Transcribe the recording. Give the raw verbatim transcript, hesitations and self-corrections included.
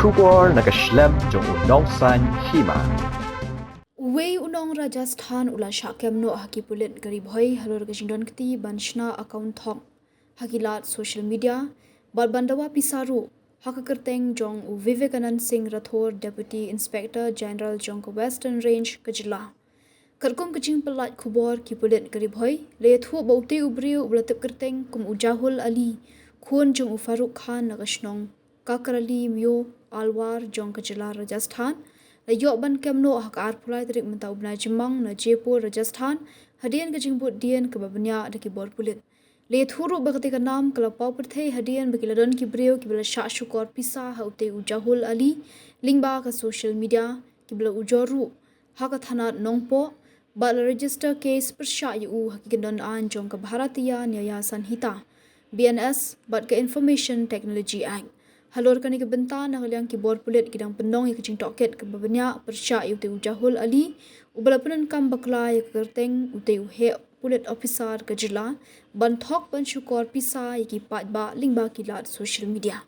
Khubor na ka shlem jong u nongsan hima. Uwei u nong Rajasthan u la shah kem noh ha ki pulit ka Ri Bhoi halor ka jingdon kti ban shna account thok ha ki lad social media bad ban dawa pisa ruh, ha ka kyrteng jong u Vivekanand Singh Rathore, Deputy Inspector General jong ka Western Range ka jylla. Katkum ka jingpyllait khubor ki pulit ka Ri Bhoi la ïathuh ba utei u briew uba la tip kyrteng kum u Jahul Ali, khun jong u Farouk Khan na ka shnong Kakrali Myo Alwar jong ka jylla Rajasthan, la ïoh ban kem noh ha ka arphew lai tarik mynta u bnai Jymmang na Jaipur, Rajasthan, hadien ka jingbud dien kaba bniah da ki bor pulit. La ïathuh ruh ba katei ka nam ka la paw pyrthei hadien ba ki la don ki briew kiba la shah shukor pisa ha utei u Jahul Ali lyngba ka social media, kiba la ujor ruh ha ka thana Nongpoh, bad la register case pyrshah ïa u ha ki kyndon aiñ jong ka Bharatiya Nyaya Sanhita, B N S, bad ka Information Technology Act. Halor kane ka bynta, na ka liang ki bor pulit ki dang pynlong ïa ka jingtohkit kaba bniah pyrshah ïa utei u Jahul Ali, uba la pyndonkam bakla ïa ka kyrteng utei u heh pulit officer ka jylla, ban thok ban shukor pisa ïa ki paidbah lyngba ki lad social media.